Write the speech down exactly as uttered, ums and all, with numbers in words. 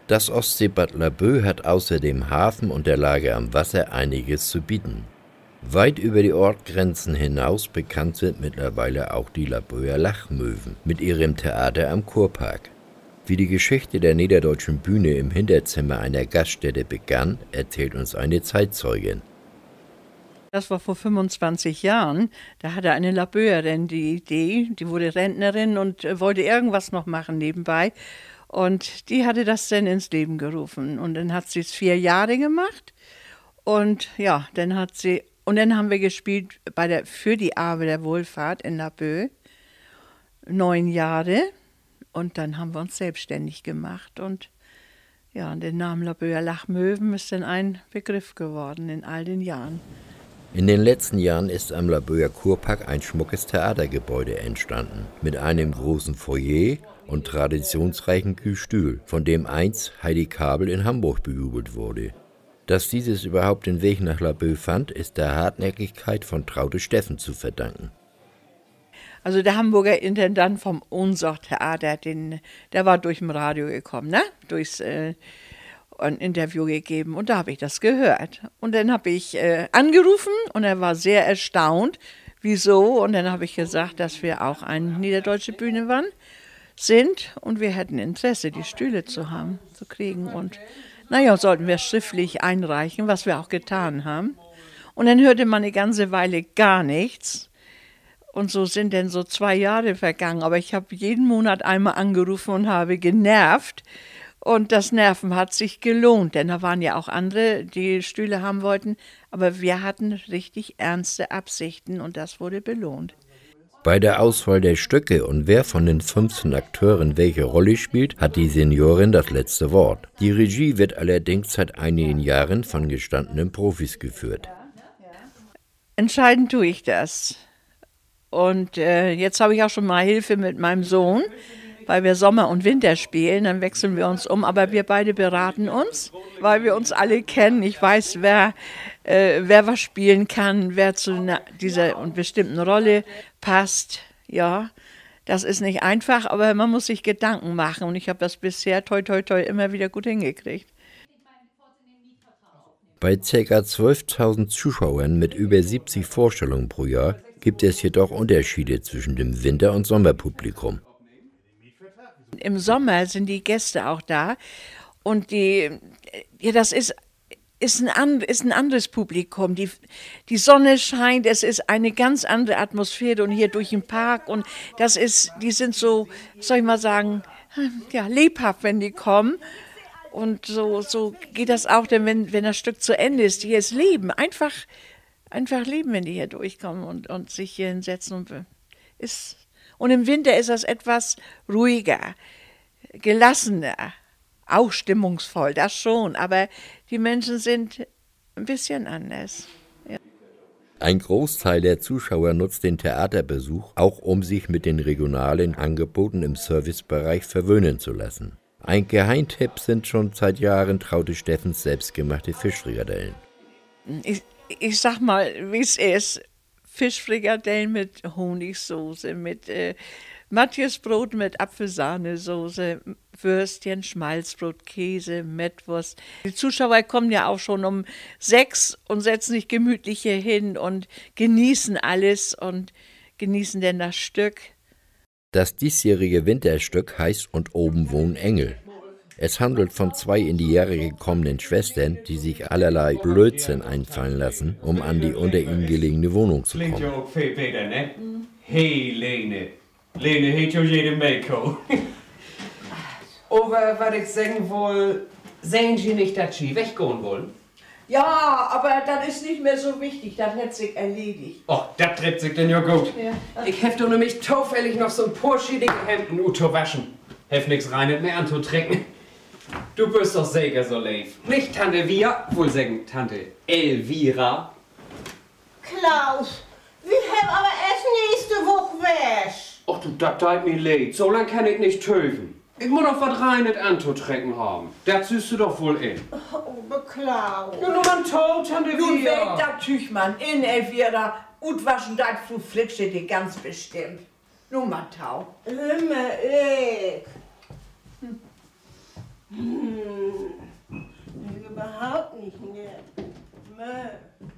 Das Ostseebad Laboe hat außer dem Hafen und der Lage am Wasser einiges zu bieten. Weit über die Ortsgrenzen hinaus bekannt sind mittlerweile auch die Laboer Lachmöwen mit ihrem Theater am Kurpark. Wie die Geschichte der Niederdeutschen Bühne im Hinterzimmer einer Gaststätte begann, erzählt uns eine Zeitzeugin. Das war vor fünfundzwanzig Jahren. Da hatte eine Laboerin die Idee, die wurde Rentnerin und, äh, wollte irgendwas noch machen nebenbei. Und die hatte das dann ins Leben gerufen. Und dann hat sie es vier Jahre gemacht. Und ja, dann hat sie, und dann haben wir gespielt bei der, für die Arve der Wohlfahrt in Laboe. Neun Jahre. Und dann haben wir uns selbstständig gemacht und ja, und der Name Laboer Lachmöwen ist dann ein Begriff geworden in all den Jahren. In den letzten Jahren ist am Laboer Kurpark ein schmuckes Theatergebäude entstanden, mit einem großen Foyer und traditionsreichen Gestühl, von dem einst Heidi Kabel in Hamburg bejubelt wurde. Dass dieses überhaupt den Weg nach Laboe fand, ist der Hartnäckigkeit von Traute Steffen zu verdanken. Also der Hamburger Intendant vom Ohnsorg-Theater, den, der war durch dem Radio gekommen, ne? Durchs, äh, ein Interview gegeben und da habe ich das gehört. Und dann habe ich, äh, angerufen und er war sehr erstaunt, wieso. Und dann habe ich gesagt, dass wir auch eine niederdeutsche Bühne waren, sind und wir hätten Interesse, die Stühle zu haben, zu kriegen. Und naja, sollten wir schriftlich einreichen, was wir auch getan haben. Und dann hörte man eine ganze Weile gar nichts. Und so sind denn so zwei Jahre vergangen. Aber ich habe jeden Monat einmal angerufen und habe genervt. Und das Nerven hat sich gelohnt, denn da waren ja auch andere, die Stühle haben wollten. Aber wir hatten richtig ernste Absichten und das wurde belohnt. Bei der Auswahl der Stücke und wer von den fünfzehn Akteuren welche Rolle spielt, hat die Seniorin das letzte Wort. Die Regie wird allerdings seit einigen Jahren von gestandenen Profis geführt. Entscheiden tue ich das. Und, äh, jetzt habe ich auch schon mal Hilfe mit meinem Sohn, weil wir Sommer und Winter spielen, dann wechseln wir uns um, aber wir beide beraten uns, weil wir uns alle kennen. Ich weiß, wer, äh, wer was spielen kann, wer zu 'ner, dieser und bestimmten Rolle passt. Ja, das ist nicht einfach, aber man muss sich Gedanken machen und ich habe das bisher, toi, toi, toi, immer wieder gut hingekriegt. Bei circa zwölftausend Zuschauern mit über siebzig Vorstellungen pro Jahr gibt es jedoch Unterschiede zwischen dem Winter- und Sommerpublikum. Im Sommer sind die Gäste auch da und die, ja, das ist, ist ein an-, ist ein anderes Publikum. Die, die Sonne scheint, es ist eine ganz andere Atmosphäre und hier durch den Park und das ist, die sind so, soll ich mal sagen, ja, lebhaft, wenn die kommen. Und so, so geht das auch, denn wenn, wenn das Stück zu Ende ist, hier ist Leben. Einfach, einfach leben, wenn die hier durchkommen und, und sich hier hinsetzen. Und be-, ist, und im Winter ist das etwas ruhiger, gelassener, auch stimmungsvoll, das schon. Aber die Menschen sind ein bisschen anders. Ja. Ein Großteil der Zuschauer nutzt den Theaterbesuch auch, um sich mit den regionalen Angeboten im Servicebereich verwöhnen zu lassen. Ein Geheimtipp sind schon seit Jahren Traute Steffens selbstgemachte Fischfrikadellen. Ich, ich sag mal, wie es ist. Fischfrikadellen mit Honigsoße, mit, äh, Matjesbrot mit Apfelsahnesoße, Würstchen, Schmalzbrot, Käse, Mettwurst. Die Zuschauer kommen ja auch schon um sechs und setzen sich gemütlich hier hin und genießen alles und genießen denn das Stück. Das diesjährige Winterstück heißt Und oben wohnen Engel. Es handelt von zwei in die Jahre gekommenen Schwestern, die sich allerlei Blödsinn einfallen lassen, um an die unter ihnen gelegene Wohnung zu kommen. Klingt ja ok veel beter, ne? Helene. Lene heet jo jede Melkkoh. Aver wat ik seggen wull, sehn ji nich, dat ji weggahn wullen? Ja, aver dat is nich mehr so wichtig, dat hett sik erledigt. Och, dat drippt sik denn ja goot. Ja. Ik heff doch nämlich tofällig noch so'n poor schietige Hemden uttowaschen. Heff nix Reinet mehr antotrecken. Du büst doch seker so leev, nich, Tante Via? Wull seggen, Tante Elvira. Klaus, wi hebbt aver eerst nächste Woch Wäsch. Och du, dat deit mi leed. So lang kann ik nich töven. Ik mutt noch wat Reinet antotrecken hebben. Dat sühst du doch woll in. Oh, Klaus. Nu, nu man to, Tante Via. Nu weg dat Tüüg man, in, Elvira. Utwaschen deit Fru Flitschede ganz bestimmt. Nu man to. Ümmer ik. Mama.